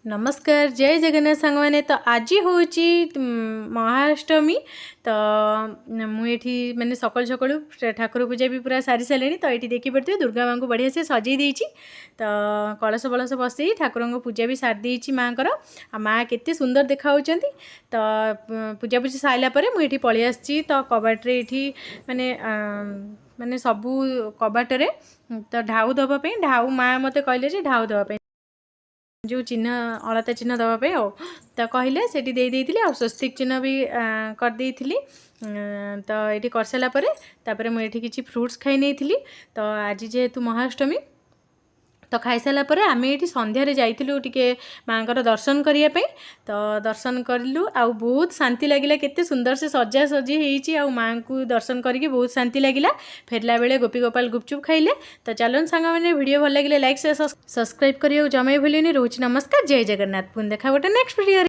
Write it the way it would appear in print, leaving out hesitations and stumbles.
ନମସ୍କାର, ଜୟ ଜଗନ୍ନାଥ ସାଙ୍ଗମାନେ। ତ ଆଜି ହେଉଛି ମହାଷ୍ଟମୀ। ତ ମୁଁ ଏଠି ମାନେ ସକାଳୁ ସକାଳୁ ଠାକୁର ପୂଜା ବି ପୁରା ସାରି ସାରିଲିଣି। ତ ଏଇଠି ଦେଖିପାରୁଥିବେ, ଦୁର୍ଗା ମାଆଙ୍କୁ ବଢ଼ିଆ ସେ ସଜେଇ ଦେଇଛି। ତ କଳସ ବଳସ ବସେଇ ଠାକୁରଙ୍କ ପୂଜା ବି ସାରି ଦେଇଛି ମାଆଙ୍କର। ଆଉ ମାଆ କେତେ ସୁନ୍ଦର ଦେଖାହେଉଛନ୍ତି। ତ ପୂଜା ପୂଜି ସାରିଲା ପରେ ମୁଁ ଏଠି ପଳେଇ ଆସିଛି। ତ କବାଟରେ ଏଇଠି ମାନେ ସବୁ କବାଟରେ ତ ଢାଉ ଦେବା ପାଇଁ, ଢାଉ ମାଆ ମୋତେ କହିଲେ ଯେ ଢାଉ ଦେବା ପାଇଁ, ଯେଉଁ ଚିହ୍ନ, ଅଳତା ଚିହ୍ନ ଦେବା ପାଇଁ। ଆଉ ତ କହିଲେ, ସେଠି ଦେଇ ଦେଇଥିଲି ଆଉ ସ୍ୱସ୍ତିକ ଚିହ୍ନ ବି କରିଦେଇଥିଲି। ତ ଏଇଠି କରିସାରିଲା ପରେ ତାପରେ ମୁଁ ଏଠି କିଛି ଫ୍ରୁଟ୍ସ ଖାଇ ନେଇଥିଲି। ତ ଆଜି ଯେହେତୁ ମହାଷ୍ଟମୀ, ତ ଖାଇସାରିଲା ପରେ ଆମେ ଏଇଠି ସନ୍ଧ୍ୟାରେ ଯାଇଥିଲୁ ଟିକେ ମାଆଙ୍କର ଦର୍ଶନ କରିବା ପାଇଁ। ତ ଦର୍ଶନ କରିଲୁ ଆଉ ବହୁତ ଶାନ୍ତି ଲାଗିଲା। କେତେ ସୁନ୍ଦର ସେ ସଜାସଜି ହେଇଛି ଆଉ ମାଆଙ୍କୁ ଦର୍ଶନ କରିକି ବହୁତ ଶାନ୍ତି ଲାଗିଲା। ଫେରିଲା ବେଳେ ଗୋପୀ ଗୋପାଳ ଗୁପଚୁପ୍ ଖାଇଲେ। ତ ଚାଲନ୍ତୁ ସାଙ୍ଗମାନେ, ଭିଡ଼ିଓ ଭଲ ଲାଗିଲେ ଲାଇକ୍, ସବସ୍କ୍ରାଇବ୍ କରିବାକୁ ଜମା ବି ଭୁଲିନି। ରହୁଛି, ନମସ୍କାର, ଜୟ ଜଗନ୍ନାଥ। ପୁଣି ଦେଖା ଗୋଟେ ନେକ୍ସଟ ଭିଡ଼ିଓରେ।